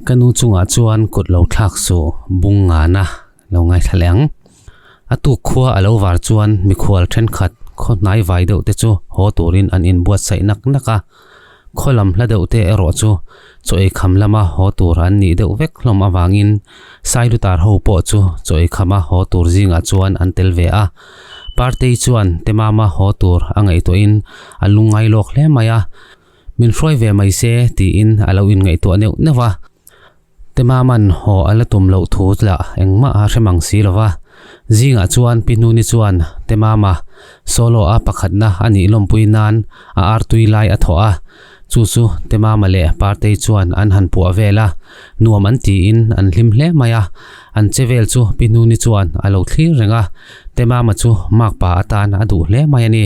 Ka nu chungah chuan kut lo thlak suh bung ngana lo ngaithla leh ang. A tuk khua a lo var chuan mikhual thenkhat khaw hnai vai deuh te chu haw turin an inbuatsaih nak nak a. Khaw lam hla deuh te erawh chu chaw ei kham lama haw tur an nih deuh vek hlawm avangin Sailutar ho pawh chu chaw ei khama haw tur zingah chuan an tel ve a. Partei chuan Temama haw tur a ngaihtuahin a lungngai lawk hle mai a. Min hruai ve mai se tiin a lo inngaihtuah neuh neuh a. Temaman haw a la tum loh thu lah engmah a hre mang si lo va. Zingah chuan Pi Hnuni chuan Temama solo a pakhatna a nih lawmpui nan a artui lai a thawh a. Chu chu Temama leh Partei chuan an han puah vel a, nuam an tiin an hlim hle mai a. An che vel chu Pi Hnuni chuan a lo thlir reng a, Temama chu makpa atan a duh hle mai a ni.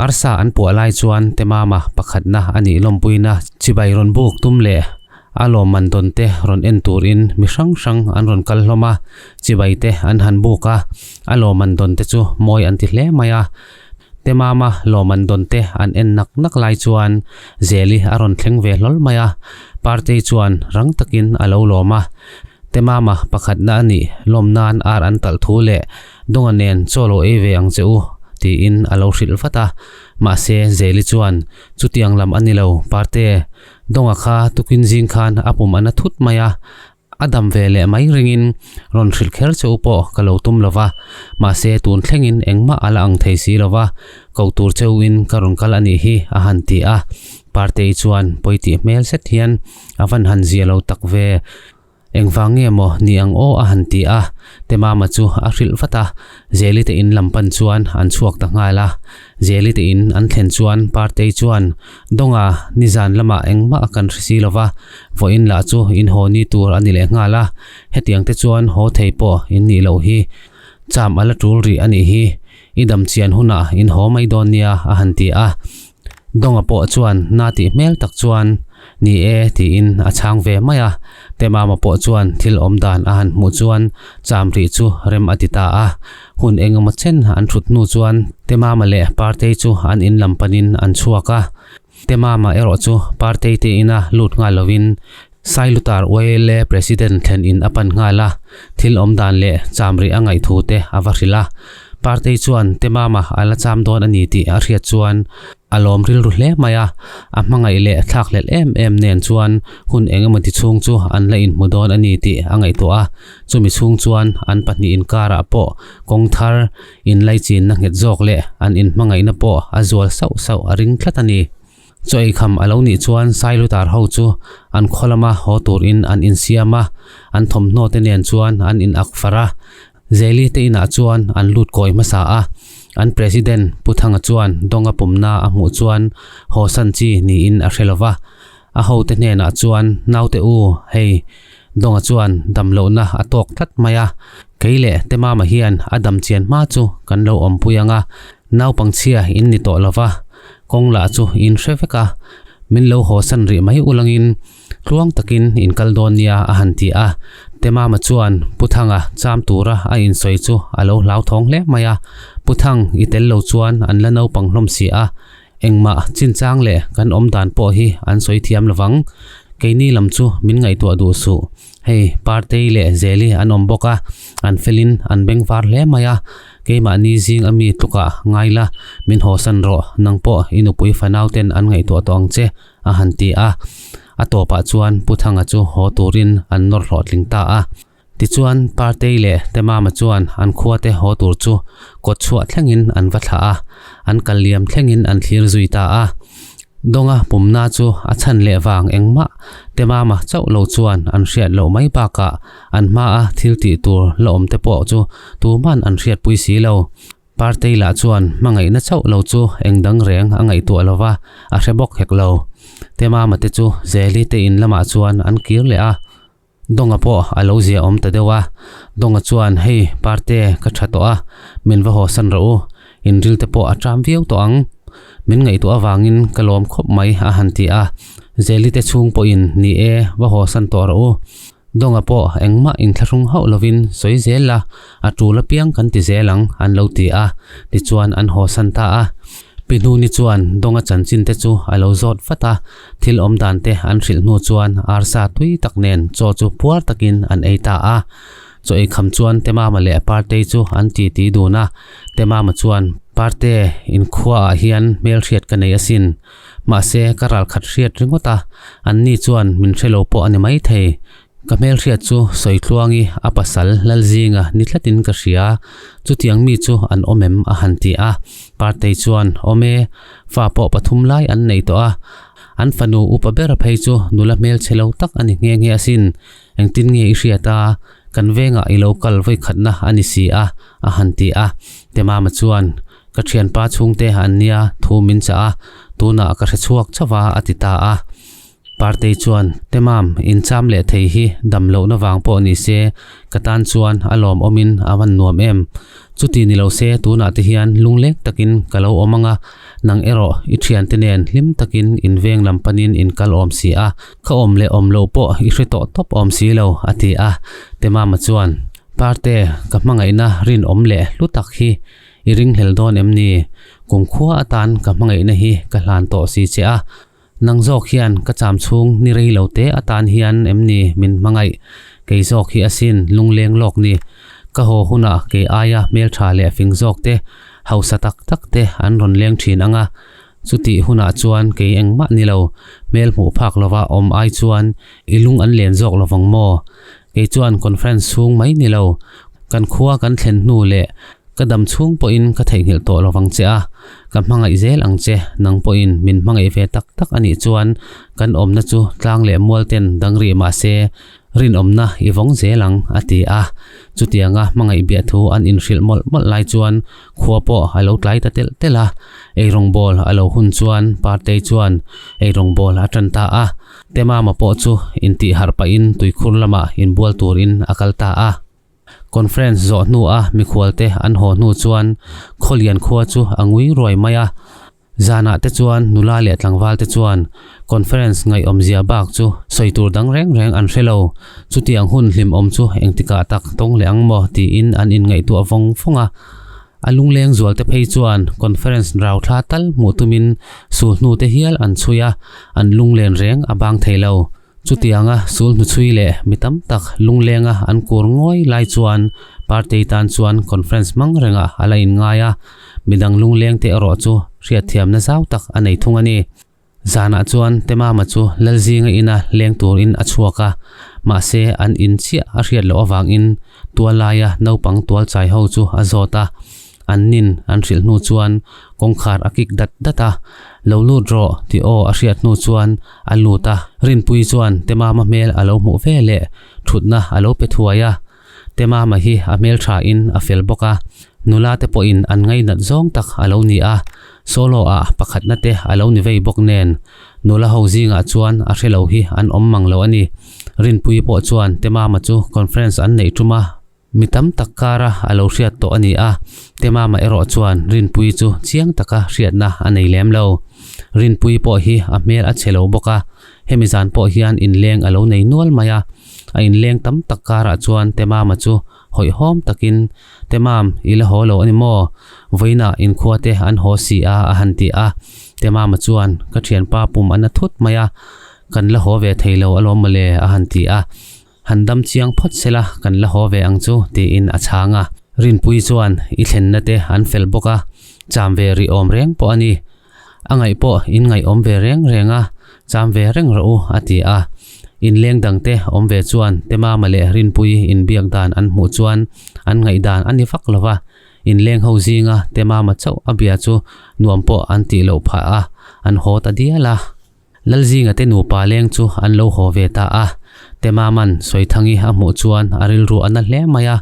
Arsa an puah lai chuan Temama pakhatna a nih lawmpuina chibai rawn buk tum leh a lawmman dawn te rawn en turin mi hrang hrang an rawn kal hlawm a, chibai te an han buk a, a lawmman dawn te chu mawi an ti hle mai a. Temama lawmman dawn te an en nak nak lai chuan Zeli a rawn thleng ve hlawl mai a, Partei chuan rang takin a lo lawm a. Temama pakhatna a nih lawm nan ar an talh thu leh Dawnga nen chaw lo ei ve ang che u tiin a lo hrilh vat a, mahse Zeli chuan chutiang lam a ni lo Parte, Dawnga kha tukin zing khan a pum a na thut mai a, a dam ve leh mai ringin rawn hrilh kher che u pawh ka lo tum lo va, mahse tun thlengin engmah a la ang thei si lo va, ko tur che uin ka rawn kal a nih hi a han ti a. Partei chuan pawi tih hmel zet hian a van han zia lo tak ve. Engvang nge maw ni ang aw a han ti a, Temama chu a hrilh vat a, Zeli te in lam pan chuan an chhuak ta nghal a. Zeli te in an thlen chuan Partei chuan, Dawnga, nizan lamah engmah kan hre si lo va, vawiin lah chu in haw ni tur a ni leh nghal a, hetiang te chuan haw thei pawh in nih loh hi. Cham a la tul rih a nih hi, i dam chian hunah in haw mai dawn nia a han ti a. Dawnga pawh chuan na tih hmel tak chuan, Ni e, tiin a chhang ve mai a. Temama pawh chuan thil awm dan a han hmuh chuan cham rih chu rem a ti ta a. Hun eng emaw chen an thut hnu chuan Temama leh Partei chu an in lam panin an chhuak a. Temama erawh chu Partei te ina lut nghal lovin Sailutar YLA President thlen in a pan nghal a, thil awm dan leh cham rih a ngaih thu te a va hrilh a. Partei chuan Temama a la cham dawn a ni tih a hriat chuan a lawm rilru hle mai a, a hmangaih leh thlakhlelh em em nen chuan hun eng emaw ti chhung chu an la inhmu dawn a ni tih a ngaihtuah a, chumi chhung chuan an pahnih inkarah pawh kawng thar inlaichinna nghet zawk leh an inhmangaihna pawh a zual sauh sauh a ring tlat a ni. Chaw eikham a lo nih chuan Sailutar ho chu an khaw lama haw turin an insiam a, an thawmhnaw te nen chuan an in ak far a. Zeli te inah chuan an lut kawi hmasa a, an President Pu Thanga chuan Dawnga pumna a hmuh chuan haw san chi niin a hre lo va. A hote hnenah chuan, Naute u, hei, Dawnga chuan damlohna a tawk tlat mai a, kei leh Temama hian a dam chian hma chu kan lo awmpui ang a, naupangchhia in ni tawh lo va, kawng lah chu in hre vek a, min lo haw san rih mai ulangin tluang takin in kal dawn nia a han ti a. Temama chuan Pu Thanga cham tura a insawi chu a lo hlauthawng hle mai a, Pu Thang i tel lo chuan an la naupang hlawm si a, Engmah chinchang leh kan awm dan pawh hi an sawi thiam lovang. Keini lam chu min ngaihtuah duh suh. Hei Partei leh Zeli an awm bawk a, an felin an beng var hle mai a. Keimahni zing a mi tlukah ngai la, min hawsan rawh, nang pawh i nupui fanau ten an ngaihtuah tawh ang che, a han ti a. A tawpah chuan Pu Thanga chu haw turin an nawr hlawhtling ta a. Tichuan, Partei leh Temama chuan an khuate haw tur chu kawtchhuah thlengin an va thlah a, an kal liam thlengin an thlir zui ta a. Dawnga pumna chu a chhan leh vang engmah Temama chauh lo chuan an hriat loh mai bakah an hmaa thil tih tur la awm te pawh chu tuman an hriatpui si lo. Partei lah chuan hmangaihna chauh lo chu eng dang reng a ngaihtuah lo va, a hre bawk hek lo. Temama te chu Zeli te in lamah chuan an kir leh a. Dawnga pawh a lo zia awm ta deuh a, Dawnga chuan hei Parte ka tha tawh a, min va haw san rawh u, inril te pawh a ṭam viau tawh ang, min ngaihtuah avangin ka lawm khawp mai a han ti a, Zeli te chhung pawhin ni e va haw san tawh rawh u, Dawnga pawh engmah inthlahrung hauh lovin sawi zel la, a ṭul apiang kan ti zel ang an lo ti a, tichuan an haw san ta a. Pi Hnuni chuan Dawnga chanchin te chu a lo zawt vat a, thil awm dan te an hrilh hnu chuan arsa tui tak nen chaw chu puar takin an ei ta a. Chaw ei kham chuan Temama leh Partei chu an titi dun a, Temama chuan, Parte, inkhuaah hian hmelhriat ka nei asin. Mahse, ka ralkhat hriat ringawt a, anni chuan min hre lo pawh a ni maithei. Ka hmelhriat chu Sawitluangi a pasal Lalzinga ni tlatin ka hria, chutiang mi chu an awm em a han ti a. Partei chuan, Awm e, fa pawh pathum lai an nei tawh a, an fanu upa ber phei chu nula hmelchhe lo tak a ni nghe nghe asin, engtin nge i hriat a, kan vengah i lo kal vawikhatna a ni si a, a han ti a. Temama chuan, Ka thianpa chhungte an nia thu min chah a, tunah ka hre chhuak chauh a, a ti ta a. Partei chuan, Temam, incham leh thei hi dam lohna vang pawh ni se, ka tan chuan a lawmawmin a van nuam em. Chuti ni lo se tunah te hian lungleng takin ka lo awm ang a, nang erawh i thiante nen hlim takin in veng lam panin in kal awm si a, ka awm leh awm loh pawh i hre tawh tawp awm si lo, a ti a. Temama chuan, Parte, ka hmangaihna rinawm leh hlu tak hi i ringhlel dawn em ni? Kumkhua atan ka hmangaihna hi ka hlan tawh si che a, Nang zawk hian ka cham chhung ni rei lo te atan hian em ni min hmangaih? Kei zawk hi asin lungleng lawk ni. Ka haw hunah kei aia hmeltha leh fing zawk te, hausa tak tak te an rawn leng thin ang a. Chutih hunah chuan kei engmah ni lo, hmel hmuh phak lova awm ai chuan i lung an len zawk lovang maw? Kei chuan conference chhung mai ni lo, kan khua kan thlen hnu leh Ka dam chhung pawhin ka theihnghilh tawh lo vang che a, ka hmangaih zel ang che, nang pawhin min hmangaih ve tak tak a nih chuan kan awmna chu tlang leh mual ten dang rih mah se rinawmna i vawng zel ang, a ti a. Chutianga hmangaih biah thu an inhrilh mawlh mawlh lai chuan khua pawh a lo tlai ta telh telh a, eirawngbawl a lo hun chuan Partei chuan eirawngbawl a tan ta a, Temama pawh chu intihharh pahin tuikhur lamah inbual turin a kal ta a. Conference zawh hnua mikhualte an haw hnu chuan Khawlian khua chu a ngui ruai mai a. Zanah te chuan nula leh tlangval te chuan conference ngaihawmzia bak chu sawi tur dang reng reng an hre lo. Chutiang hun hlimawm chu engtikah tak tawng leh ang maw tiin an inngaihtuah vawng vawng a. A lungleng zualte phei chuan conference rau thla tal hmuh tumin sul hnu te hial an chhui a, an lunglen reng a bang thei lo. Chutianga sul hnuchhui leh mi tam tak lunglenga an kur ngawi lai chuan party tan chuan conference hmang rengah a la inngai a, midang lunglengte erawh chu hriatthiamna zau tak a nei thung a ni. Zanah chuan Temama chu Lalzinga ina leng turin a chhuak a, mahse an in chiah a hriat loh avangin tual laia naupang tual chai ho chu a zawt a. An nin an hrilh hnu chuan kawngkhar a kik dat dat a, Lo lut rawh tih aw a hriat hnu chuan a lut a. Rinpui chuan Temama hmel a lo hmuh ve leh thutna a lo pe thuai a. Temama hi a hmel thain a fel bawk a, nula te pawhin an ngainat zawng tak a lo ni a, solo ah pakhatna te a lo ni vei bawk nen nula ho zingah chuan a hre lo hi an awm mang lo a ni. Rinpui pawh chuan Temama chu conference an neih tum a. Mi tam tak kara a lo hriat tawh a ni a, Temama erawh chuan Rinpuii chu chiang taka hriatna a nei lem lo. Rinpuii pawh hi a hmel a chhe lo bawk a, hemi zan pawh hian inleng a lo nei nual mai a. A inleng tam tak karah chuan Temama chu hawihhawm takin, Temam, i la haw lo a ni maw? Vawiinah inkhua te an haw si a, a han ti a. Temama chuan, Ka thianpa pum a na thut mai a, kan la haw ve thei lo alawm mawle, a han ti a. Han dam chiang phawt sela kan la haw ve ang chu tiin a chhang a. Rinpui chuan i thlenna te an fel bawk a, cham ve rih awm reng pawh a ni. A ngaih pawh in ngaih awm ve reng reng a, cham ve reng rawh u a ti a. Inleng dangte awm ve chuan Temama leh Rinpui inbiak dan an hmuh chuan an ngaih dan a ni vak lo va, inleng ho zinga Temama chauh a bia chu nuam pawh an tih loh phah a, an haw ta dial a. Lalzinga te nupa leng chu an lo haw ve ta a, Temaman Sawithangi a hmuh chuan a rilru a na hle mai a,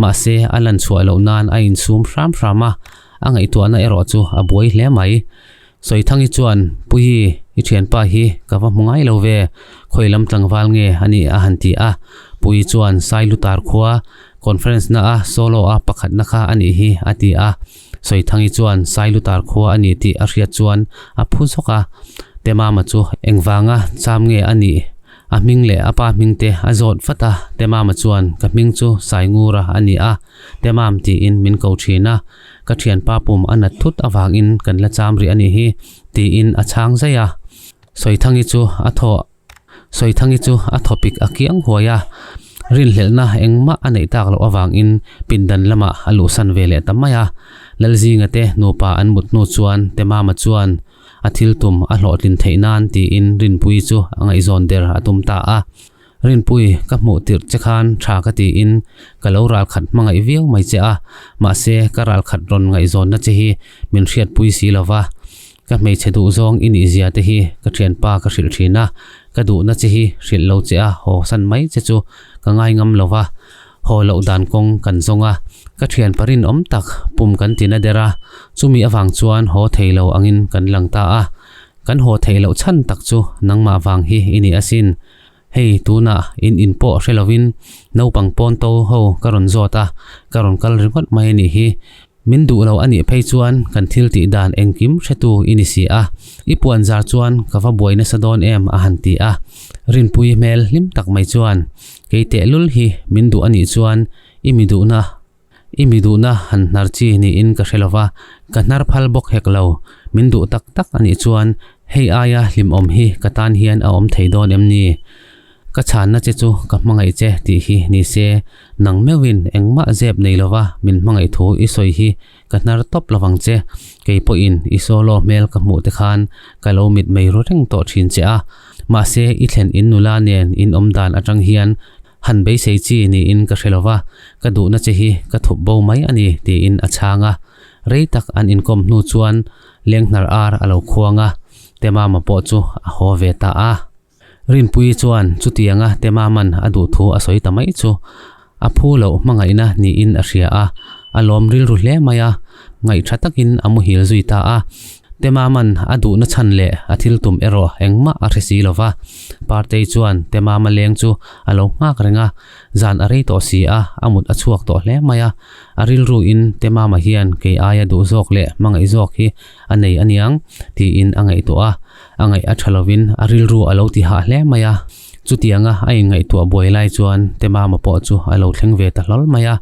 mahse a lan chhuah loh nan a insum hram hram a, a ngaihtuahna erawh chu a buai hle mai. Sawithangi chuan, Puii, i thianpa hi ka va hmu ngai lo ve, khawi lam tlangval nge a nih a han ti a, Puii chuan Sailutar khua conference na a solo a pakhatna kha a nih hi a ti a. Sawithangi chuan Sailutar khua a ni tih a hriat chuan a phu zawk a, Temama chu engvanga cham nge a nih? A hming leh a pa hming te a zawt vat a, Temama chuan ka hming chu Saingura a ni a, Temam tiin min ko thin a, Ka thianpa pum a nat thut avangin kan la cham rih a nih hi, tiin a chhang zaih a. Sawithangi chu a thaw Sawithangi chu a thawpik a kiang huai a, rinhlelhna engmah a neih tak loh avangin pindan lamah a luhsan ve leh ta mai a. Lalzinga te nupa an mut hnu chuan Temama chuan a thil tum a hlawhtlin theih nan tiin Rinpuii chu a ngaihzawn der a tum ta a. Rinpui, ka hmuh tirh che khan tha ka tiin ka lo ralkhat hmangaih viau mai che a, mahse ka ralkhat rawn ngaihzawnna che hi min hriatpui si lo va. Ka hmeichhe duh zawng i nih zia te hi ka thianpa ka hrilh thin a, ka duhna che hi hrilh lo che a haw san mai che chu ka ngai ngam lo va, haw loh dan kawng kan zawng a, ka thianpa rinawm tak pum kan ti na der a, chumi avang chuan haw thei lo angin kan lang ta a, kan haw theih loh chhan tak chu nangmah vang hi i ni asin. Hei tunah in in pawh hre lovin naupang pawn to ho ka rawn zawt a, ka rawn kal ringawt mai a nih hi. Min duh lo a nih phei chuan kan thil tih dan engkim hretu i ni si a, i puan zar chuan ka va buai nasa dawn em a han ti a. Rinpui hmel hlim tak mai chuan, Kei tehlul hi min duh a nih chuan i mi duhna i mi duhna han hnar chi niin ka hre lova, ka hnar phal bawk hek lo. Min duh tak tak a nih chuan hei aia hlimawm hi ka tan hian a awm thei dawn em ni? Ka chhanna che chu ka hmangaih che tih hi ni se, nang meuhin engmah zep nei lova min hmangaih thu i sawi hi ka hnar tawp lovang che. Kei pawhin i solo hmel ka hmuh te khan ka lo mit mei ru reng tawh thin che a. Mahse i thlen in nula nen in awm dan atang hian han beisei chi niin ka hre lova, ka duhna che hi ka thup bo mai a ni tiin a chhang a. Rei tak an inkawm hnu chuan lenghnar ar a lo khuang a, Temama pawh chu a haw ve ta a. Rinpuii chuan chutianga Temaman a duh thu a sawi ta mai chu a phu loh hmangaihna niin a hria a, a lawm rilru hle mai a, ngaihṭha takin a muhil zui ta a. Temaman a duhna chhan leh a thil tum erawh engmah a hre si lo va. Partei chuan Temama leng chu a lo nghak reng a, zan a rei tawh si a, a mut a chhuak tawh hle mai a. A rilruin Temama hian kei aia duh zawk leh hmangaih zawk hi a nei aniang tiin a ngaihtuah a. A ngaih a tha lovin a rilru a lo ti hah hle mai a. Chutianga a inngaihtuah buai lai chuan Temama pawh chu a lo thleng ve ta hlawl mai a.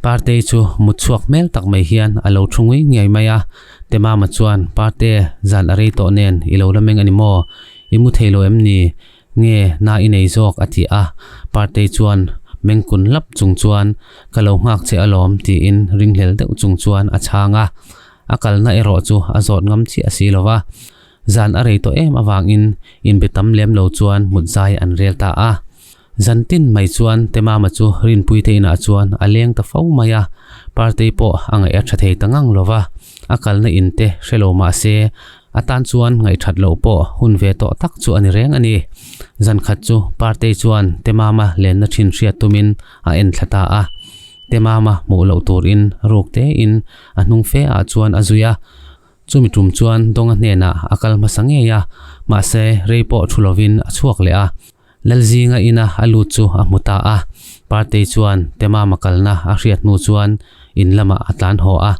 Partei chu mut chhuak hmel tak mai hian a lo thu ngui ngei mai a. Temama chuan, Parte, zan a rei tawh nen i lo la meng a ni maw? I mu thei lo em ni? Nge na i nei zawk? a ti a. Partei chuan mengkun lap chung chuan, Ka lo nghak che alawm tiin ringhlel deuh chung chuan a chhang a. A kalna erawh chu a zawt ngam chiah si lo va. Zan a rei tawh em avangin inbe tam lem lo chuan mut zai an rel ta a. Zan tin mai chuan Temama chu Rinpui te inah chuan a leng ta fo mai a, Partei pawh a ngaih a tha thei ta ngang lo va, a kalna in te hre lo mah se a tan chuan ngaihthat loh pawh hun ve tawh tak chu a ni reng a ni. Zan khat chu Partei chuan Temama lenna thin hriat tumin a en thla ta a. Temama hmuh loh turin ruk tein a hnung fe ah chuan a zui a. Chumi tum chuan Dawnga hnenah a kal hmasa ngei a, mahse rei pawh thu lovin a chhuak leh a. Lalzinga ina a lut chu a hmu ta a, Partei chuan Temama kalna a hriat hnu chuan in lamah a tlan haw a.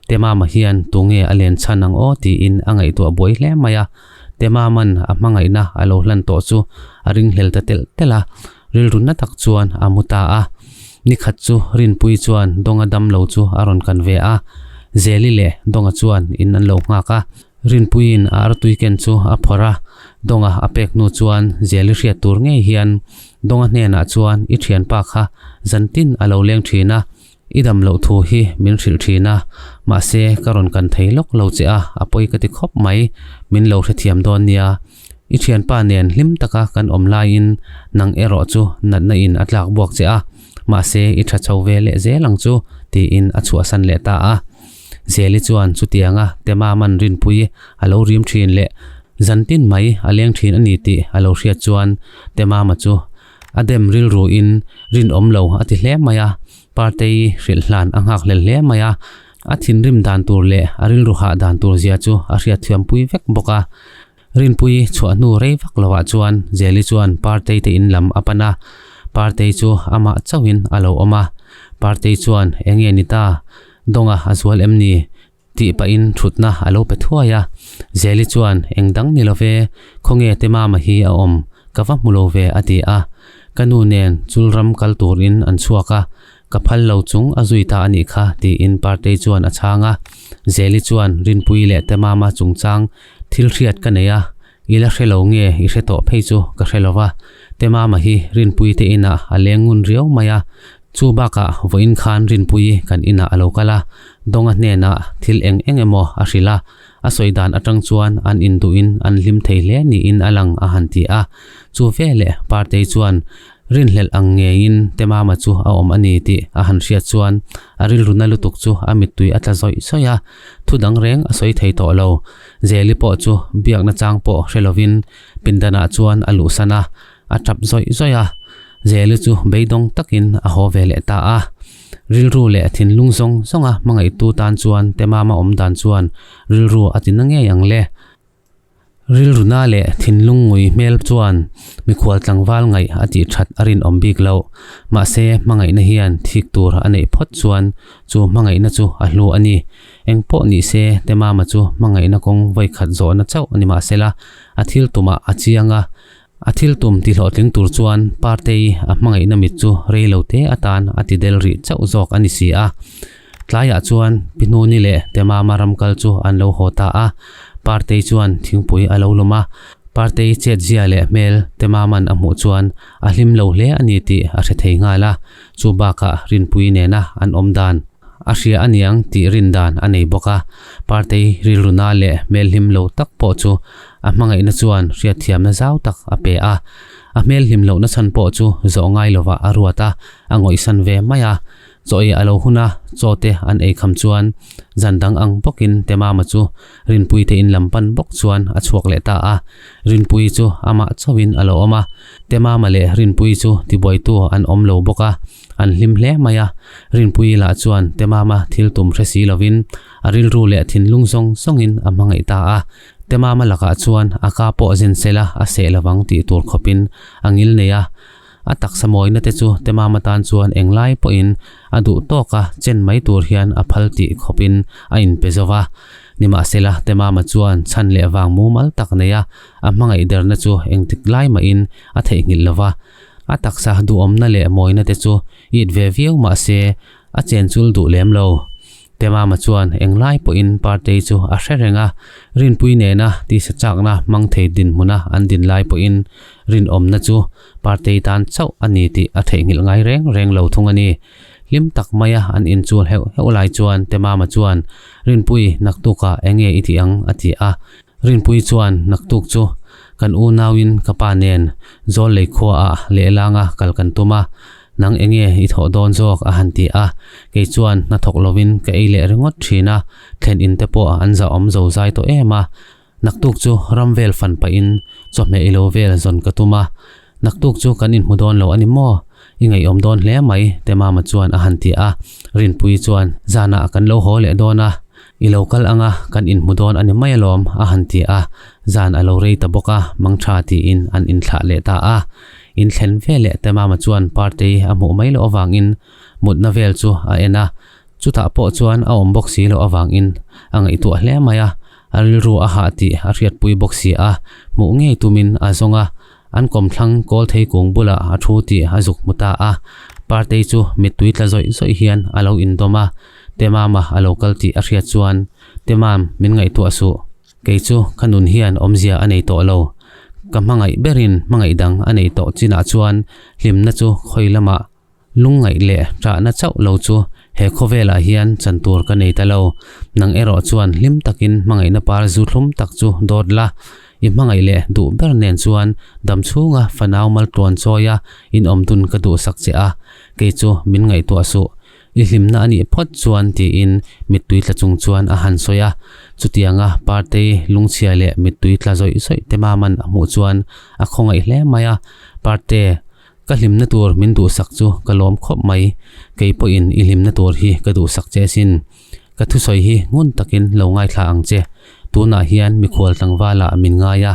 Temama hian tunge a len chhan ang aw tiin a ngaihtuah buai hle mai a. Temaman a hmangaihna a lo hlan tawh chu a ringhlel ta telh telh a, rilru na tak chuan a mu ta a. Nikhat chu Rinpui chuan Dawnga damlo chu a rawn kan ve a, Zeli leh Dawnga chuan in an lo nghak a. Rinpuiin a artui ken chu a phawrh a, Dawnga a pek hnu chuan Zeli hriat tur ngei hian Dawnga hnenah chuan i thianpa kha zantin a lo leng thin a, i dam loh thu hi min hrilh thin a, mahse ka rawn kan thei lawk lo che a, a pawi ka ti khawp mai, min lo hrethiam dawn nia. I thianpa nen hlim taka kan awm laiin nang erawh chu natna in a tlak buak che a, mahse i tha chho ve leh zel ang chu tiin a chhuahsan leh ta a. Zeli chuan chutianga Temaman Rinpui a lo rim thin leh zantin mai a leng thin a ni tih a lo hriat chuan Temama chu a dem rilru in rinawm lo a ti hle mai a, Partei hrilh hlan a nghak hlel hle mai a, a thinrim dan tur leh a rilru hah dan tur zia chu a hriatthiampui vek bawk a. Rinpui chhuah hnu rei vak lovah chuan Zeli chuan Partei te in lam a pan a, Partei chu amah chauhin a lo awm a. Partei chuan, Enge ni ta? Dawnga a zual em ni? tih pahin thutna a lo pe thuai a. Zeli chuan, Eng dang ni lo ve, khawnge te mama hi a awm, ka va hmu lo ve a ti a. Ka nu nen chulram kal turin an chhuak a. Ka phal lo chung a zui ta a nih kha, tiin Partei chuan a chhang a. Zeli chuan Rinpuii leh Temama chungchang thil hriat ka nei a, i la hre lo nge i hre tawh phei chu ka hre lo va. Temama hi Rinpuii te inah a leng ngun riau mai a, chu bakah vawiin khan Rinpuii kan inah a lo kal a, Dawnga hnenah thil eng eng emaw a hrilh a, a sawi dan atang chuan an induhin an hlim thei hle niin a lang a han ti a. Chu veleh Partei chuan Rinhlelh ang ngeiin Temama chu a awm a ni tih a han hriat chuan a rilru na lutuk chu a mittui a tla zawih zawih a, thu dang reng a sawi thei tawh lo. Zeli pawh chu biakna chang pawh hre lovin pindanah chuan a luhsan a, a tap zawih zawih a. Zeli chu beidawng takin a haw ve leh ta a. Rilru leh thinlung zawng zawnga hmangaihtu tan chuan Temama awm dan chuan rilru a ti na ngei ang le. Rilruna leh thinlung ngui hmel chuan mikhual tlangval ngaih a tih that a rinawm bik loh. Mahse, hmangaihna hian thik tur a neih phawt chuan chu hmangaihna chu a hlu a ni. Eng pawh ni se, Temama chu hmangaihna kawng vawikhat zawhna chauh a ni mahsela, a thil tumah a chiang a. A thil tum tihlawhtling tur chuan Partei a hmangaihna mit chu rei lo te atan a ti del rih chauh zawk a ni si a. Tlaiah chuan Pi Hnuni leh Temama ramkal chu an lo haw ta a, Partei chuan thingpui a lo lum a. Partei chetzia leh hmel Temaman a hmuh chuan a hlim lo hle a ni tih a hre thei nghal a, chu bakah Rinpui nena an awm dan a hria a niang tih rin dan a nei bawk a. Partei rilruna leh hmel hlim lo tak pawh chu A hmangaihna chuan hriatthiamna zau tak a pe a, a hmel hlim lohna chhan pawh chu zawh ngai lovah a ruat a, a ngawihsan ve mai a. Chaw ei a lo hun a, chaw te an ei kham chuan zan dang ang bawkin Temama chu Rinpuii te in lam pan bawk chuan a chhuak leh ta a. Rinpuii chu amah chauhin a lo awm a, Temama leh Rinpuii chu tibuaitu an awm lo bawk a, an hlim hle mai a. Rinpuii lah chuan Temama thil tum hre si lovin a rilru leh thinlung zawng zawngin a hmangaih ta a. Temama lakah chuan a ka pawh zen sela a seh lovang tih tur khawpin a ngil nei a. A taksa mawina te chu Temama tan chuan englai pawhin a duh tawka chen mai tur hian a phal tih khawpin a inpe zo va. Nimahsela Temama chuan chhan leh vang mumal tak nei a, a hmangaih derna chu engtik lai mahin a theihnghilh lo va. A taksa duhawmna leh mawina te chu it ve viau mahse a chenchul duh lem lo. Temama chuan englai pawhin Partei chu a hre reng a, Rinpui nena tisa chakna hmang thei dinhmuna an din lai pawhin rinawmna chu Partei tan chauh a ni tih a theihnghilh ngai reng reng lo thung a ni. Hlim tak maia an inchul heuh heuh lai chuan Temama chuan, Rinpui, naktukah enge i tih ang? a ti a. Rinpui chuan, Naktuk chu kan unauin ka pa nen Zawl lei khuaah lehlanga kal kan tum a, Nang enge i thawh dawn zawk a han ti a, kei chuan hna thawk lovin ka ei leh ringawt thin a, thlen in te pawh an zahawm zo zai tawh em a, naktuk chu ram vel fan pahin chawhmeh ilo vel zawn ka tum a, naktuk chu kan inhmu dawn lo a ni maw? I ngaihawm dawn hle mai te mama chuan a han ti a, Rinpuii chuan zanah kan lo haw leh dawn a, i lo kal anga kan inhmu dawn a ni mai alawm a han ti a, zan a lo rei ta bawk a, mangtha tiin an inthlah leh ta a. In thlen ve leh Temama chuan Partei a hmuh mai loh avangin mutna vel chu a en a, chutah pawh chuan a awm bawk si loh avangin a ngaihtuah hle mai a, a rilru a hah tih a hriatpui bawk si a, hmuh ngei tumin a zawng a, an kawmthlang kawl thei kung bulah a thu tih a zuk hmu ta a, Partei chu mittui tla zawih zawih hian a lo indawm a, Temama a lo kal tih a hriat chuan, Temam, min ngaihtuah suh. Kei chu ka nun hian awmzia a nei tawh lo. Ka hmangaih berin hmangaih dang a nei tawh chinah chuan hlimna chu khawi lamah lungngaih leh ṭahna chauh lo chu he khawvelah hian chan tur ka nei ta lo. Nang erawh chuan hlim takin hmangaihna par zu thlum tak chu dawt la. I hmangaih leh duh ber nen chuan dam chhunga fanau maltluan chawia inawmdun ka duhsak che a, kei chu min ngaihtuah suh. I hlimna a nih phawt chuan tiin mittui tla chung chuan a han sawi a. Chutianga Partei lungchhia leh mittui tla zawih zawih te Maman a hmuh chuan a khawngaih hle mai a. Parte, ka hlimna tur min duhsak chu ka lawm khawp mai. Kei pawhin i hlimna tur hi ka duhsak che asin. Ka thusawi hi ngun takin lo ngaithla ang che. Tunah hian mikhual tlangvalah min ngai a.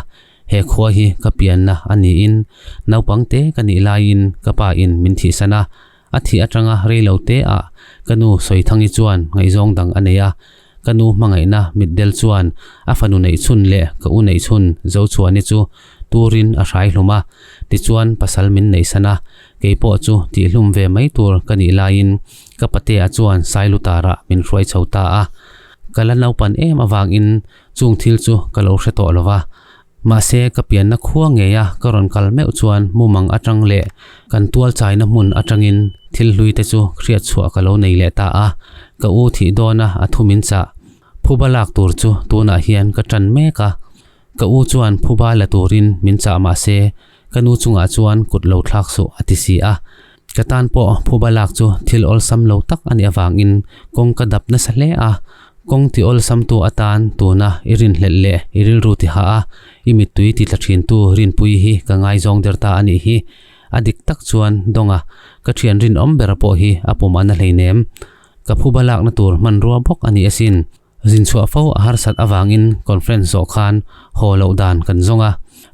He khua hi ka pianna a niin naupang te ka nih laiin ka pa in min thihsan a. A thih atanga rei lo te ah ka nu Sawithangi chuan ngaihzawng dang a nei a, ka nu hmangaihna mitdel chuan a fanu neihchhun leh ka u neihchhun Zochhuani chu turin a hrai hlum a, tichuan pasal min neihsan a, Kei pawh chu tihhlum ve mai tur ka nih laiin ka patea chuan Sailutarah min hruai chho ta a. Ka la naupan em avangin chung thil chu ka lo hre tawh lo va. Mahse ka pianna khua ngeia ka rawn kal meuh chuan mumang atang leh kan tual chaina hmun atangin thil hlui te chu hriat chhuah ka lo nei leh ta a. Ka u thih dawna a thu min chah. Phuba lak tur chu tunah hian ka tan mek a. Ka u chuan phuba la turin min chah mahse ka nu chungah chuan kut lo thlak suh a ti si a. Ka tan pawh phuba lak chu thil awlsam lo tak a nih avangin kawng ka dap nasa hle a. Kawng ti awlsamtu atan tuna i rinhlelh leh i rilru ti hah a, i mittui ti tla thintu rinpui hi ka ngaizawng der ta a nih hi. A dik tak chuan Dawnga ka thian rinawm bera pawh hi a pum a na hleinem. Ka phuba lakna tur hmanrua bawk a ni asin. Zinchhuah fo a harsat avangin conference zawh khan haw loh dan kan zawng a,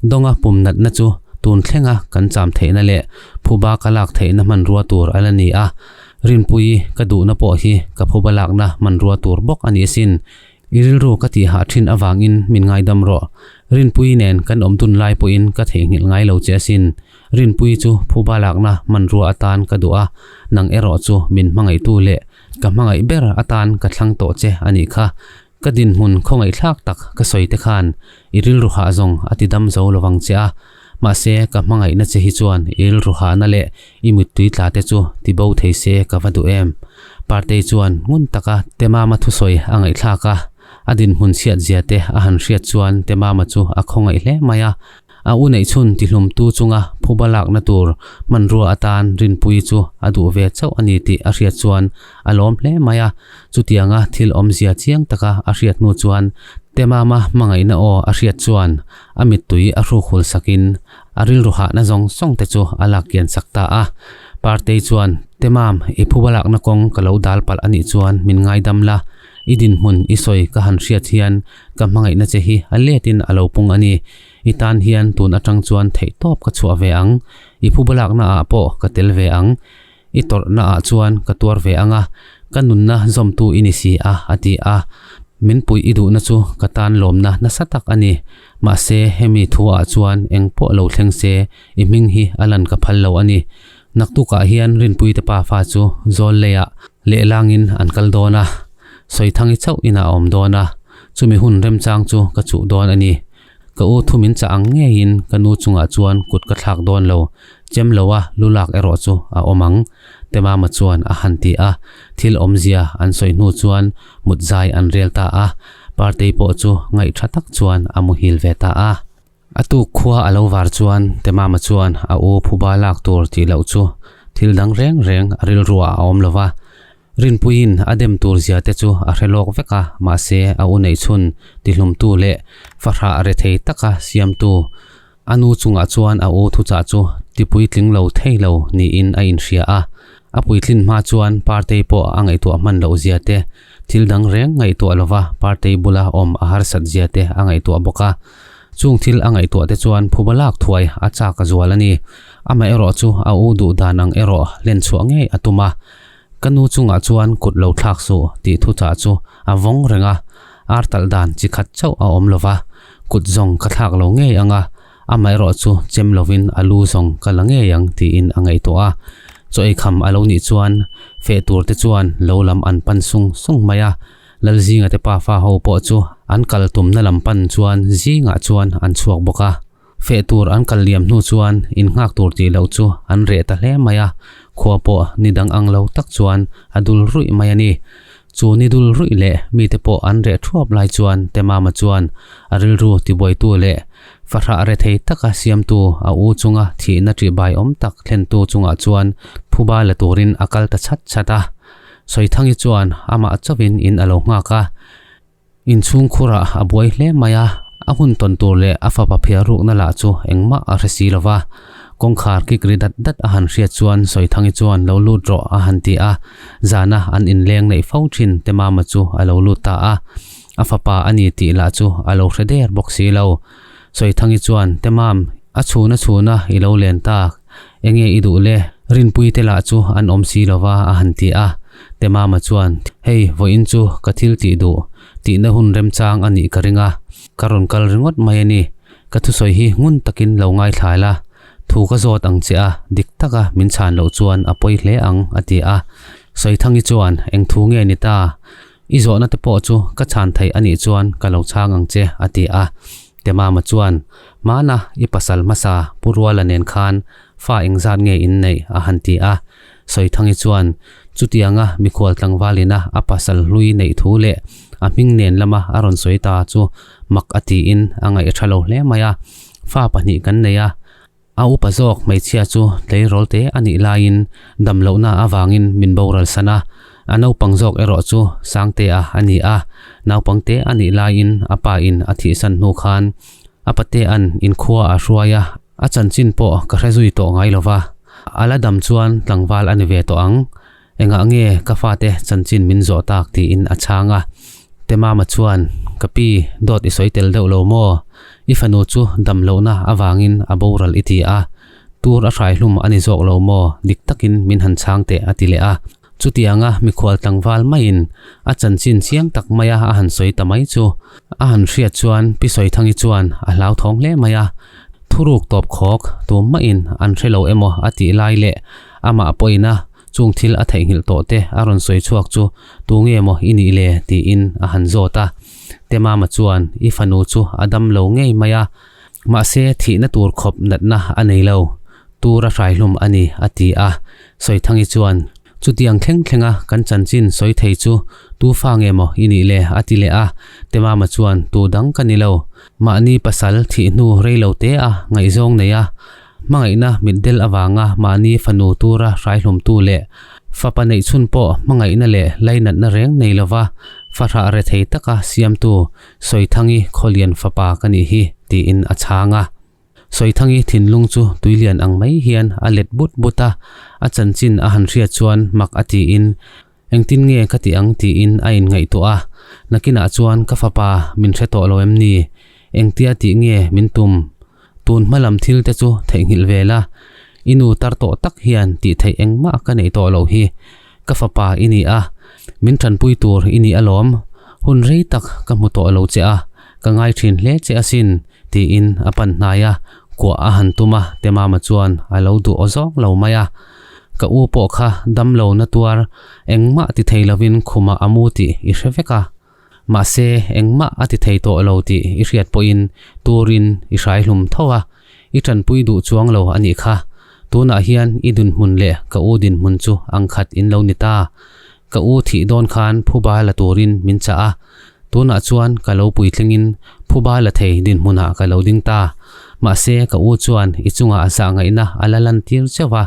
Dawnga pum natna chu tun thlenga kan cham theihna leh phuba ka lak theihna hmanrua tur a la ni a, Rinpui ka duhna pawh hi ka phuba lakna hmanrua tur bawk a ni asin. I rilru ka tihah thin avangin min ngaidam rawh. Rinpui nen kan awm dun lai pawhin ka theihnghilh ngai lo che asin. Rinpui chu phuba lakna hmanrua atan ka duh a, nang erawh chu min hmangaihtu leh Ka hmangaih ber atan ka thlang tawh che a nih kha. Ka dinhmun khawngaihthlak tak ka sawi te khan i rilru hah zawng a ti dam zo lovang che a. Mahse, ka hmangaihna che hi chuan i rilru hahna leh i mittui tla te chu ti bo thei se ka va duh em. Partei chuan ngun taka Temama thusawi a ngaihthlak a, a dinhmun chhiat zia te a han hriat chuan Temama chu a khawngaih hle mai a. A u neihchhun tihlumtu chunga phuba lakna tur hmanrua atan Rinpuii chu a duh ve chauh a ni tih a hriat chuan a lawm hle mai a. Chutianga thil awmzia chiang taka a hriat hnu chuan Temama hmangaihna aw a hriat chuan a mittui a hruk hul sakin a rilru hahna zawng zawng te chu a lak kian sak ta a. Partei chuan, Temam, i phuba lakna kawng ka lo dal palh a nih chuan min ngaidam la, i dinhmun i sawi ka han hriat hian ka hmangaihna che hi a letin a lo pung a ni. I tan hian tun atang chuan theihtawp ka chhuah ve ang, i phubalakna ah pawh ka tel ve ang, i tawrhna ah chuan ka tuar ve ang a, ka nunna zawmtu i ni si a, a ti a. Min puih i duhna chu ka tan lawmna nasa tak a ni. Mahse, hemi thu ah chuan eng pawh lo thleng se, i hming hi a lan ka phal lo a ni. Naktukah hian Rinpuite pa fa chu zawl leiah lehlangin an kal dawn a, Sawithangi chauh inah a awm dawn a, chumi hun remchang chu ka chuh dawn a ni. Ka u thu min chah ang ngeiin ka nu chungah chuan kut ka thlak dawn lo, chem lo a lu lak erawh chu a awm ang, Temama chuan a han ti a, thil awmzia an sawi hnu chuan mut zai an rel ta a, Partei pawh chu ngaih tha tak chuan a muhil ve ta a. A tuk khua a lo var chuan Temama chuan a u phuba lak tur tih loh chu thil dang reng reng a rilruah a awm lo va, Rinpuiin a dem tur zia te chu a hre lawk vek a, mahse a u neihchhun tihlumtu leh fahrah rethei taka siamtu a nu chungah chuan a u thuchah chu tipuitling lo thei lo niin a inhria a. A puitlin hma chuan Partei pawh a ngaihtuah hman loh zia te, thil dang reng ngaihtuah lova Partei bula awm a harsat zia te a ngaihtuah bawk a. Chung thil a ngaihtuah te chuan phuba lak thuai a chak a zual a ni. Amaherawh chu a u duh dan ang erawh len chhuah ngei a tum a. Ka nu chungah chuan kut lo thlak suh tih thuchah chu a vawng reng a, ar talh dan chi khat chauh a awm lo va, kut zawng ka thlak lo ngei ang a, amaherawh chu chem lovin a lu zawng ka la ngei ang tiin a ngaihtuah a. Chaw ei kham a lo nih chuan feh tur te chuan lo lam an pan sung sung mai a, Lalzinga te pafa ho pawh chu an kal tumna lam pan chuan zingah chuan an chhuak bawk a. Feh tur an kal liam hnu chuan in nghak tur tih loh chu an reh ta hle mai a, khua pawh ni dang ang lo tak chuan a dul ruih mai a ni. Chu ni dul ruih leh mite pawh an reh thuap lai chuan Temama chuan a rilru tibuaitu leh fahrah rethei taka siamtu a u chunga thihna ṭihbai awm tak thlentu chungah chuan phuba la turin a kal ta chhat chhat a. Sawithangi chuan amah chauhin in a lo nghak a. Inchhungkhurah a buai hle mai a, a hun tawn tur leh a fapa phiar rukna lah chu engmah a hre si lo va. Kawngkhar kik ri dat dat a han hriat chuan Sawithangi chuan lo lut rawh a han ti a, zana an inleng neih fo thin te mama chu a lo lut ta a. A fapa a ni tih lah chu a lo hre der bawk si lo. Sawithangi chuan, Te mam, a chhun a chhun a i lo len tak, enge i duh le? Rinpui te lah chu an awm si lo va a han ti a. Te mama chuan, Hei, vawiin chu ka thil tih duh, tihna hun remchang a nih ka ring a, ka rawn kal ringawt mai a ni. Ka thusawi hi ngun takin lo ngaithla la. Thu ka zawt ang che a, dik taka min chhan loh chuan a pawi hle ang, a ti a. Sawithangi chuan, Eng thu nge ni ta? I zawhna te pawh chu ka chhan theih a nih chuan ka lo chhang ang che, a ti a. Temama chuan, Hmana i pasal hmasa Pu Ruala nen khan fa engzat nge in neih? a han ti a. Sawithangi chuan, Chutianga mikhual tlangvalina a pasal hlui neih thu leh a hming nen lama a rawn sawi ta chu mak a tiin a ngaih a tha lo hle mai a. Fa pahnih kan nei a, a upa zawk hmeichhia chu tleirawl te a nih laiin damlohna avangin min boral san a, a naupang zawk erawh chu Sangtea a ni a, naupang te a nih laiin a pa in a thihsan hnu khan a patea'n inkhua a hruai a, a chanchin pawh ka hre zui tawh ngai lova, a la dam chuan tlangval a ni ve tawh ang. Engah nge ka fate chanchin min zawh tak tiin a chhang a. Temama chuan, Ka pi, dawt i sawi tel deuh lo maw? I fanu chu dam lohna avangin a boral i ti a, tur a hrai hlum a ni zawk lo maw? Dik takin min han chhang teh a ti leh a. Chutianga mikhual tlangval maiin a chanchin chiang tak maia a han sawi ta mai chu a han hriat chuan Pi Sawithangi chuan a hlauthawng hle mai a. Thuruk tawp khawk tum maiin an hre lo emaw a tih lai leh amah pawhin a Chung thil a theihnghilh tawh te a rawn sawi chhuak chu tu nge maw i nih le? tiin a han zawt a. Temama chuan i fanu chu a dam lo ngei mai a, mahse thihna tur khawp natna a nei lo, tur a hraihlum a ni a ti a. Sawithangi chuan chutiang thleng thlenga kan chanchin sawi thei chu tu fa nge maw i nih le? a ti leh a. Temama chuan tu dang ka ni lo, mahni pasal thih hnu rei lo te a ngaihzawng nei a, Hmangaihna mitdel avanga mahni fanu tura hraihlumtu leh fapa neihchhun pawh hmangaihna leh lainatna reng nei lova fahrah rethei taka siamtu Sawithangi Khawlian fapa ka nih hi tiin a chhang a. Sawithangi thinlung chu tuilian ang mai hian a let but but a, a chanchin a han hriat chuan mak a tiin Engtin nge ka ti ang tiin a inngaihtuah a, nakinah chuan ka fapa min hre tawh lo em ni? Engtia tih nge min tum? Tun hma lam thil te chu theihnghilh ve la, i nu tar tawh tak hian tih theih engmah ka neih tawh loh hi. Ka fapa i ni a, min tanpui tur i ni alawm. Hun rei tak ka hmu tawh lo che a, ka ngai thin hle che asin tiin a pan hnai a, kuah a han tum a, Temama chuan a lo duh aw zawng lo mai a. Ka u pawh kha damlo na tuar engmah ti thei lovin khumah a mu tih i hre vek a, mahse engmah a ti thei tawh lo tih i hriat pawhin turin i hrai hlum tho a, i tanpui duh chuang lo a nih kha. Tunah hian i dinhmun leh ka u dinhmun chu ang khat in lo ni ta. Ka u thih dawn khan phuba la turin min chah a, tunah chuan ka lo puitlingin phuba la thei dinhmunah ka lo ding ta. Mahse ka u chuan i chungah zah ngaihna a la lan tir cheuh a,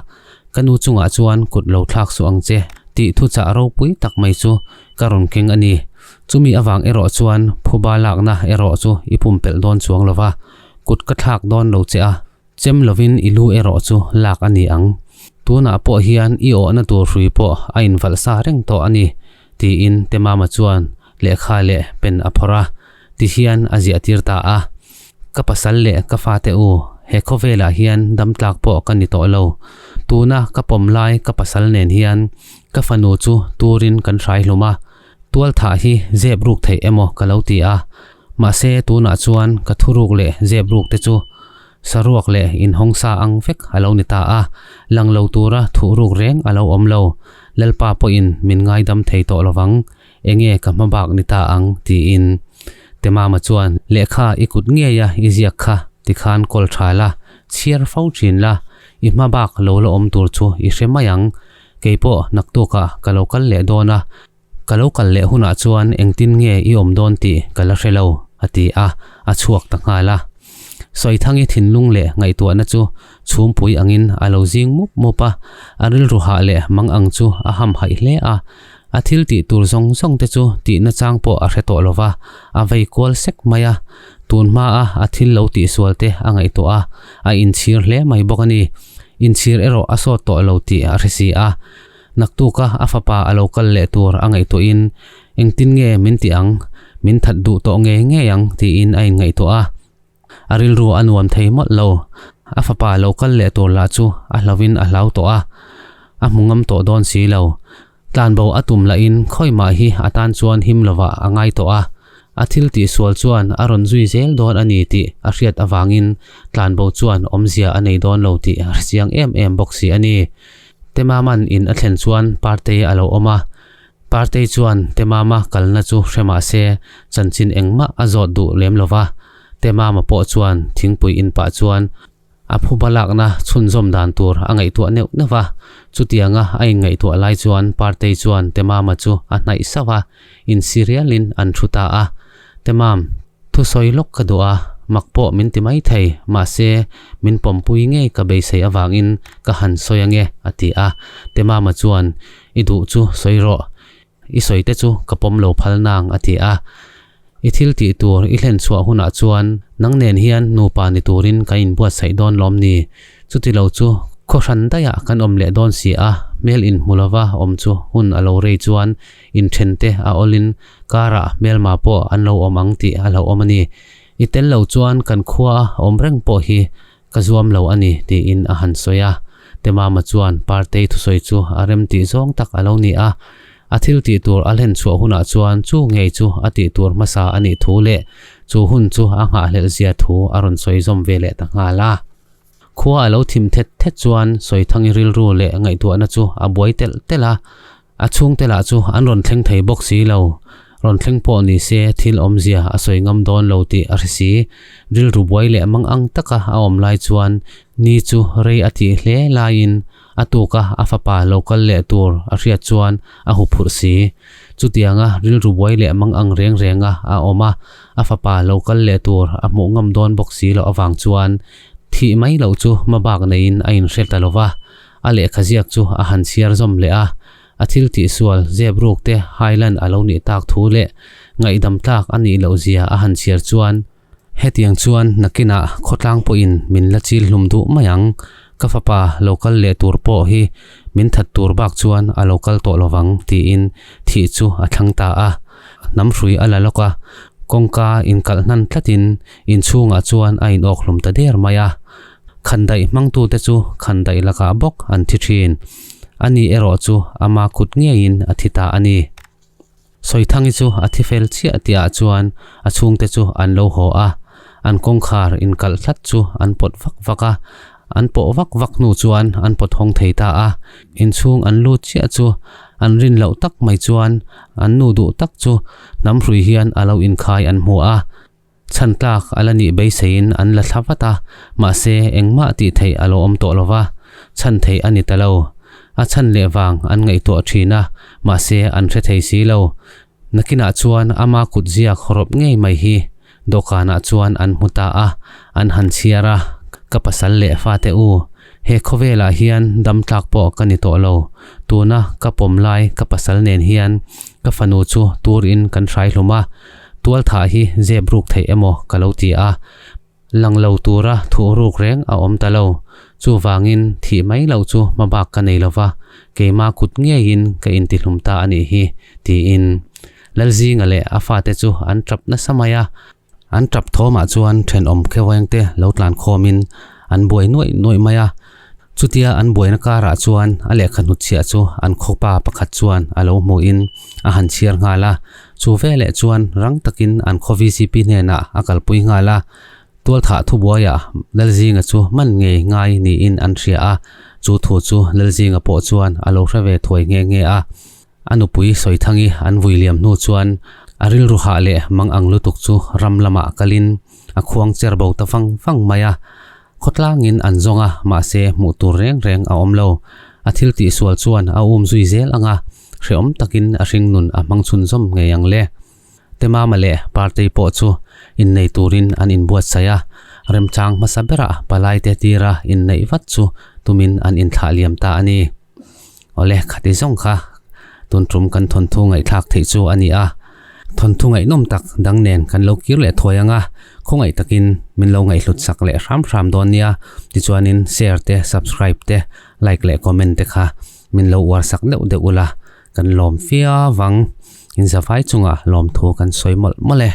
ka nu chungah chuan kut lo thlak suh ang che tih thuchah ropui tak mai chu ka rawn keng a ni. Chumi avang erawh chuan phuba lakna erawh chu i pumpelh dawn chuang lo va, kut ka thlak dawn lo che a. Chem lovin i lu erawh chu lak a ni ang. Tunah pawh hian i awhna tur hrui pawh a invalh sa reng tawh a ni, tiin Temama chuan lehkha leh pen a phawrh a, tihian a ziahtir ta a. Ka pasal leh ka fate u, he khawvelah hian damtlak pawh ka ni tawh lo. Tuna ka pawm lai ka pasal nen hian ka fanu chu turin kan hrai hlum a, tualthah hi zep ruk theih emaw ka lo ti a, mahse tunah chuan ka thuruk leh zep ruk te chu Saruak leh inhawng sa ang vek a lo ni ta a, lang lo tura thuh ruk reng a lo awm lo. Lalpa pawhin min ngaidam thei tawh lovang, enge ka hma bak ni ta ang tiin. Temama chuan, Lehkha i kut ngei a i ziak kha tikhan kawl tha la, chhiar fo thin la, i hma bak lo la awm tur chu i hre mai ang. Keipawh naktukah ka lo kal leh dawn a, Ka lo kal leh hunah chuan engtin nge i awm dawn tih ka la hre lo, a ti a, a chhuak ta nghal a. Sawithangi thinlung leh ngaihtuahna chu chhumpui angin a lo zing mup mup a, a rilru hah leh mang ang chu a ham haih hle a. A thil tih tur zawng zawng te chu tihna chang pawh a hre tawh lo va, a vei kual sek mai a. Tun hmaa a thil lo tihsual te a ngaihtuah a, a inchhir hle mai bawk a ni. Inchhir erawh a sawt tawh lo tih a hre si a. Naktuka a fapa a lo kal leh tur a ngaihtuahin, Engtin nge min ti ang? Min that duh tawh ngei ngei ang tiin a inngaihtuah a. A rilru a nuam thei mawlh lo. A fapa lo kal leh tur lah chu a hlauhin a hlau tawh a, a hmu ngam tawh dawn si lo. Tlanbo a tum lahin khawimah hi a tan chuan him lovah a ngai tawh a. A thil tihsual chuan a rawn zui zel dawn a ni tih a hriat avangin tlanbo chuan awmzia a nei dawn lo tih a hrechiang em em bawk si a ni. Temaman in a thlen chuan Partei a lo awm a. Partei chuan Temama kalna chu hre mah se chanchin engmah a zawt duh lem lo va. Temama pawh chuan thingpui in pah chuan A phuba lakna chhunzawm dan tur a ngaihtuah neuh neuh va, chutianga a inngaihtuah lai chuan Partei chuan Temama chu a hnaih sauh a, insi rialin an thu ta a. Temam, thusawi lawk ka duh a, mak pawh min ti mai thei, mahse min pawmpui ngei ka beisei avangin ka han sawi ange, a ti a. Temama chuan, I duh chu sawi rawh, I sawi te chu ka pawm lo phal nang a ti a. I thil tih tur i hlen chhuah hunah chuan nang nen hian nupa ni turin kan inbuatsaih dawn lawm ni? Chuti lo chu khaw hran daihah kan awm leh dawn si a, hmel inhmu lova awm chu hun a lo rei chuan inthen te a awlin karah hmelma pawh an lo awm ang tih a hlauhawm a ni. I tel lo chuan kan khua awm reng pawh hi Ka zuam lo a ni, tiin a han sawi a. Temama chuan Partei thusawi chu a rem tih zawng tak a lo ni a. A thil tih tur a hlen chhuah hunah chuan chu ngei chu a tih tur hmasa a nih thu leh chu hun chu a nghahhlelh zia thu a rawn sawi zawm ve leh ta nghal a. Khua a lo thim thet thet chuan Sawithangi rilru leh ngaihtuahna chu a buai telh telh a. A chhungte lah chu an rawn thleng thei bawk si lo. Rawn thleng pawh ni se thil awmzia a sawi ngam dawn lo tih a hre si. Rilru buai leh mang ang taka a awm lai chuan ni chu rei a tih hle laiin a tuka a fapa lo kal leh tur a hriat chuan a huphurh si. Chutianga rilru buai leh mang ang reng renga a awm a, a fapa lo kal leh tur a hmuh ngam dawn bawk si loh avang chuan thih mai loh chu hmabak neiin a inhre ta lo va. A lehkha ziak chu a han chhiar zawm leh a, a thil tihsual zep ruk te Highland a lo nih tak thu leh ngaihdam tlak a nih loh zia a han chhiar chuan, Hetiang chuan nakinah khawtlang pawhin min la chil hlum duh mai ang, ka fapa lo kal leh tur pawh hi min that tur bak chuan a lo kal tawh lovang tiin thih chu a thlang ta a. Hnam hrui a la lawk a, kawngka inkalh hnan tlatin inchhungah chuan a inawk hlum ta der mai a. Khandaih hmangtute chu khandaih lakah bawk an thi thin. Ani erawh chu ama kut ngeiin a thi ta a ni. Sawithangi chu a thi fel chiah tihah chuan a chhungte chu an lo haw a, an kawngkhar inkalh tlat chu an pawt vak vak a. An pawh vak vak hnu chuan an pawt hawng thei ta a. Inchhung an lut chiah chu an rin loh tak mai chuan an nu duh tak chu hnam hrui hian a lo inkhai an hmu a. Chhan tlak a la nih beiseiin an la thla vat a, mahse engmah tih theih a lo awm tawh lo va, chhan theih a ni ta lo. A chhan leh vang an ngaihtuah thin a, mahse an hre thei si lo. Nakinah chuan ama kut ziak hawrawp ngei mai hi dawhkanah chuan an hmu ta a, an han chhiar a, Ka pasal leh fate u, he khawvelah hian dam tlak pawh ka ni tawh lo. Tuna ka pawm lai ka pasal nen hian ka fanu chu turin kan hrai hlum a, Tualthah hi zep ruk theih emaw ka lo ti a, lang lo tura thuh ruk reng a awm ta lo. Chuvangin thih mai loh chu hmabak ka nei lova, keima kut ngeiin ka intihlum ta a nih hi, tiin Lalzinga leh a fate chu an tap nasa mai a. An tap thawmah chuan thenawm khewengte lo tlan khawmin an buai nuaih nuaih mai a. Chutia an buaina karah chuan a lehkha hnutchhiah chu an khawpa pakhat chuan a lo hmuhin a han chhiar nghal a, chu veleh chuan rang takin an khaw VCP hnenah a kalpui nghal a, tualthah thubuaiah Lalzinga chu man ngei ngai niin an hria a, chu thu chu Lalzinga pawh chuan a lo hre ve thuai nghe nghe a. A nupui Sawithangi an vui liam hnu chuan a rilru hah leh mang ang lutuk chu ram lamah kalin a khuang cher bo ta vang vang mai a. Khawtlangin an zawng a, mahse hmuh tur reng reng a awm lo. A thil tihsual chuan a um zui zel ang a, hrehawm takin a hringnun a hmang chhunzawm ngei ang le. Temama leh Partei pawh chu innei turin an inbuatsaih a, remchang hmasa berah palaite tira inneih vat chu tumin an inthlah liam ta a ni. Awle, khati zawng kha tun tum kan thawnthu ngaihthlak theih chu a ni a, thawnthu ngaihnawm tak dang nen kan lo kir leh thuai ang a, khawngaih takin min lo ngaihhlut sak leh hram hram dawn nia, tichuanin share te, subscribe te, like leh comment te kha min lo uar sak deuh deuh ula, kan lawm fia vang, inzavai chunga lawmthu kan sawi mawlh mawlh e.